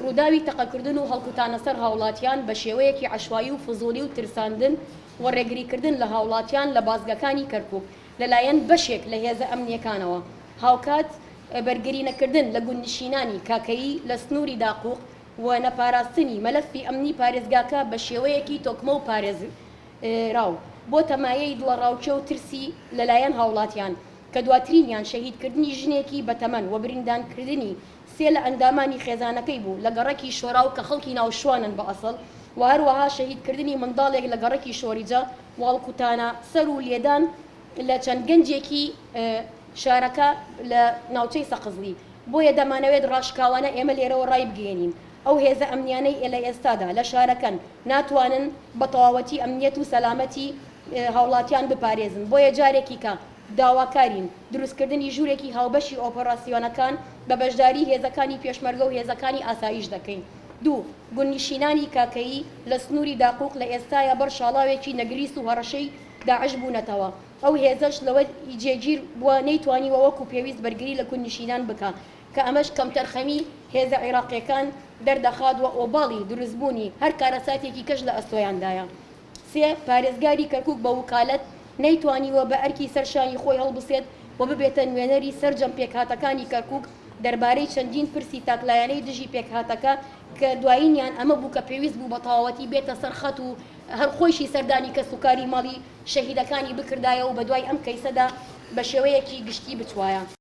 ڕووداوی تەقەکردن و هەڵکوتانە سەر هاوڵاتیان بە شێوەیەکی عەشوایی و فزوڵی و ترساندن و ڕێگریکردن لە هاوڵاتیان لە بازگەکانی کەرکوک لەلایەن بەشێک لە هێزە ئەمنییەکانەوە هاوکات بەرگری نەکردن لە گوندنشینانی کاکەیی لە سنووری داقوق و نەپاراستنی مەلەفی ئەمنی پارێزگاکە بە شێوەیەکی تۆکمە و پارێزراو بۆتە مایەی دڵەڕاوکێ و ترسی لەلایەن هاوڵاتیان کە دواترینیان شەهیدکردنی ژنێکی بەتەمەن و بریندانکردنی سێ لە ئەندامانی خێزانەکەی بوو لە گەڕەکی شۆراو کە خەڵکی ناوشوانن بە ئەسڵ و هەروەها شەهیدکردنی منداڵێک لە گەڕەکی شۆریجە و هەڵکوتانە سەر و لێدان لە چەند گەنجێکی شارەکە لە ناوچەی سەقزلی. بۆیە دەمانەوێت ڕاشکاوانە ئێمە لێرەوە ڕایبگەیەنین ئەو هێزە ئەمنیانەی لە ئێستادا لە شارەکەن ناتوانن بە تەواوەتی ئەمنیەت و سەلامەتی هاوڵاتیان بپارێزن بۆیە جارێکیکە داواکارین دروستکردنی ژوورێکی هاوبەشی ئۆپەراسیۆنەکان بە بەشداری هێزەکانی پێشمەرگە و هێزەکانی ئاسایش دەکەین. دوو. گوندنشینانی کاکەیی لە سنووری داقوق لە ئێستایا بەر شاڵاوێکی نەگریس و هەڕەشەی داعش بوونەتەوە، ئەو هێزەش لەوە جێگیر بووە نەیتوانیوە وەکو پێویست بەرگری لە گوندنشینان بکا کە ئەمەش کەمتەرخەمی هێزە عیراقیەکان دەردەخات و ئۆباڵی دروستبوونی هەر کارەساتێکی کەش لە ئەستۆیاندایە. سێ، پارێزگاری کەرکوک بە وکالەت نەیتوانیوە بە ئەرکی سەر شانی خۆی هەڵبسێت و ببێتە نوێنەری سەرجەم پێکهاتەکانی کەرکوک دەربارەی چەندین پرسی تاکلایەنەی دژی پێکهاتەکە کە دوایینیان ئەمە بوو کە پێویست بوو بە تەواوەتی بێتە سەر خەت و هەر خۆیشی سەردانی کەسوکاری ماڵی شەهیدەکانی بکردایە و بەدوای ئەم کەیسەدا بە شێوەیەکی گشتی بچوایە.